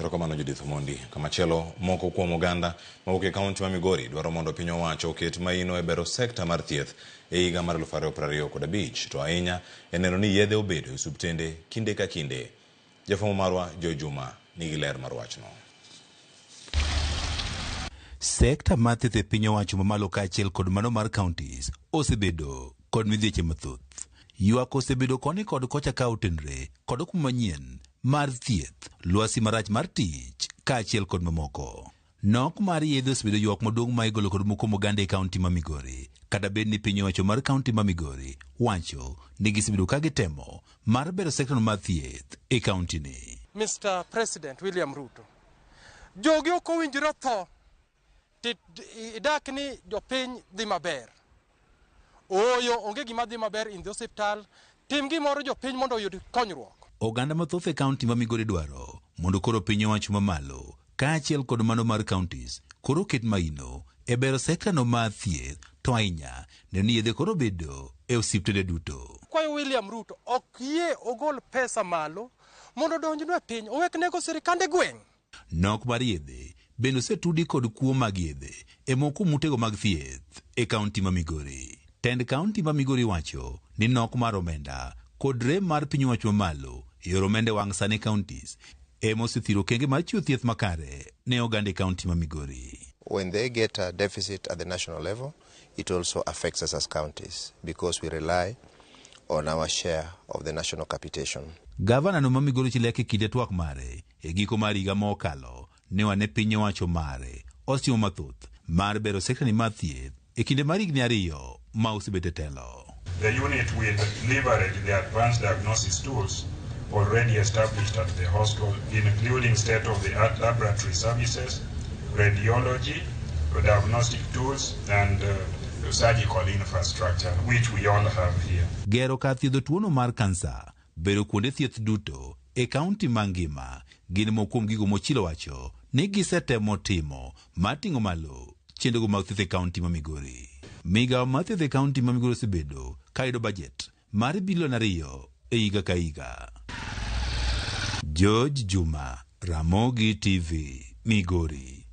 Erokamano Judith Omondi. Kamachielo, moko kuom oganda mawuok e kaunti ma Migori dwaro mondo piny owacho oket maino e bero sekta mar thieth e higa mar 2025 to ahinya e neno ni yedhe obedo e osiptende kinde ka kinde. Jafwambo marwa Joy Juma nigi ler mar wachno. Sekta mar thieth e piny owacho mamalo kaachiel kod mano mar counties osebedo kod midhieche mathoth. Ywak osebedo koni kod kocha ka otenre kod okumba manyien mar thieth, lwasi marach mar tich kaachiel kod mamoko. Nok mar yedhe osebedo ywak maduong' ma igolo kod moko kuom oganda e kaunti ma Migori. Kata bed ni piny owacho mar kaunti ma Migori wacho ni gisebedo ka gitemo mar bero sekta no mar thieth e kaunti ni. Mr. President William Ruto, jogi ok owinjore tho ti idak ni jopiny dhi maber. Ooyo, onge gima dhi maber in the osiptal. Tim gimoro jopiny mondo oyud konyruok. Oganda mathoth e kaunti ma Migori dwaro mondo koro piny owacho mamalo kaachiel kod mano mar counties koro oket maino e bero sekta no mar thieth to ahinya neno ni yedhe koro bedo e osiptende duto. Kwayo William Ruto ok yie ogol pesa malo mondo odonjnwa e piny owek nego sirikande gweng'. Nok mar yedhe bende osetudi kod kuo mag yedhe e moko kuom utego mag thieth e kaunti ma Migori. Tend kaunti ma Migori wacho ni nok mar omenda kod rem mar piny owacho mamalo e yor omenda e wang' sani counties ema osethiro okenge mar chiwo thieth makare ne oganda e kaunti ma Migori. When they get a deficit at the national level, it also affects us as counties because we rely on our share of the national capitation. Gavana no ma Migori Chileke e kinde twak mare e giko mar higa ma okalo ne wane piny owacho mare osetimo mathoth mar bero sekta ni mar thieth e kinde mar higni ariyo ma osebet e telo. The unit will leverage the advanced diagnosis tools already established at the hospital, including state-of-the-art laboratory services, radiology, diagnostic tools, and surgical infrastructure, which we all have here. Gero kar thiedho tuono mar kansa, bero kuonde thieth duto e kaunti mangima gin moko kuom gigo mochilo wacho ni gisetemo timo mar ting'o malo chenrogo mag thieth e kaunti ma Migori. Migawo mar thieth e kaunti ma Migori osebedo ka yudo bajet mar bilion ariyo e higa ka higa. George Juma, Ramogi TV, Migori.